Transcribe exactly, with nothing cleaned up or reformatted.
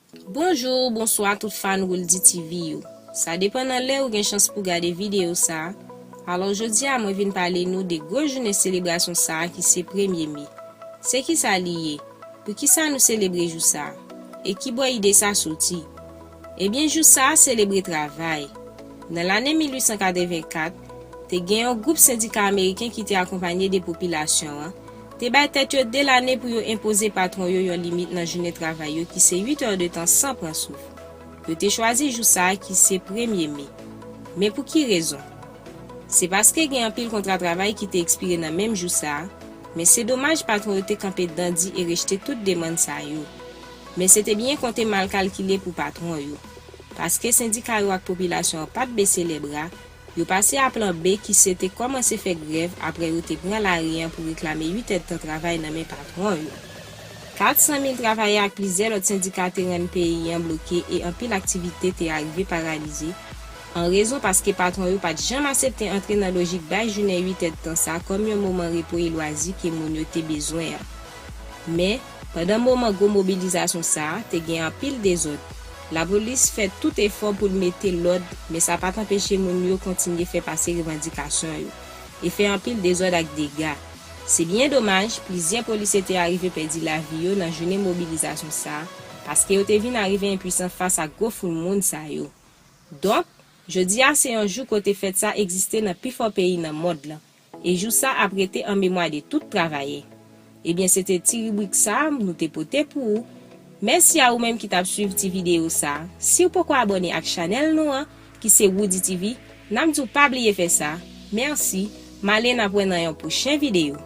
Bonjou, bonswa tout fan Wouldy T V yo. Sa depann nan lè ou gen chans pou gade videyo sa a. Alò jodi a mwen vin pale nou de gwo jounen selebrasyon sa a ki se premye me. Se kisa li ye? Poukisa nou selebre jou sa a? E kibò ide sa soti? Ebyen jou sa a selebre travay. Nan lane mil uit san katrevenkat, te gen yon gwoup sendika ameriken ki te akonpanye de popilasyon an, te bay tèt yo de lane pou yo enpoze patwon yo yon limit nan jounen travay yo ki se uit è de tan san pran souf. Yo te chwazi jou sa a ki se premye me. Men pou ki rezon? Se paske gen anpil kontra travay ki te ekspire nan menm jou sa a, men se domaj patwon yo te kanpe dandi e rejte tout demann sa yo. Men se te byen konte mal kalkile pou patwon yo. Paske sendika yo ak popilasyon an pa t bese lèbra, yo pase a plan B ki se te kòmanse fè grèv apre yo te pran lari an pou reklame uit èdtan travay nan men patwon yo. Kat san mil travayè ak plizyè lòt sendika te rann peyi an bloke e anpil aktivite te arive paralize, an rezon paske patwon yo pa t janm asepte antre nan lojik bay jounen uit èdtan sa kòm yon moman repo e lwazi ke moun yo te bezwen an. Men, pandan moman gwo mobilizasyon sa a, te gen anpil dezòd. Lapolis fè tout efò pou l mete lòd, men sa pa t anpeche moun yo kontinye fè pase revandikasyon yo e fè anpil dezòd ak dega. Se byen domaj, plizyè polisye te arive pèdi lavi yo nan jounen mobilizasyon sa a, paske yo te vin arive enpwisan fas ak gwo foul moun sa yo. Donk, jodi a se yon jou kote fèt sa egziste nan pifò peyi nan mond lan. E jou sa ap rete an memwa de tout travayè. Ebyen, se te ti ribrik sa a nou te pote pou ou. Mèsi a ou menm ki t ap swiv ti videyo sa a. Si w poko abòne ak chanèl nou an, ki se Woody T V, n ap di w pa bliye fè sa. Mèsi. M ale n ap wè nan yon pwochen videyo.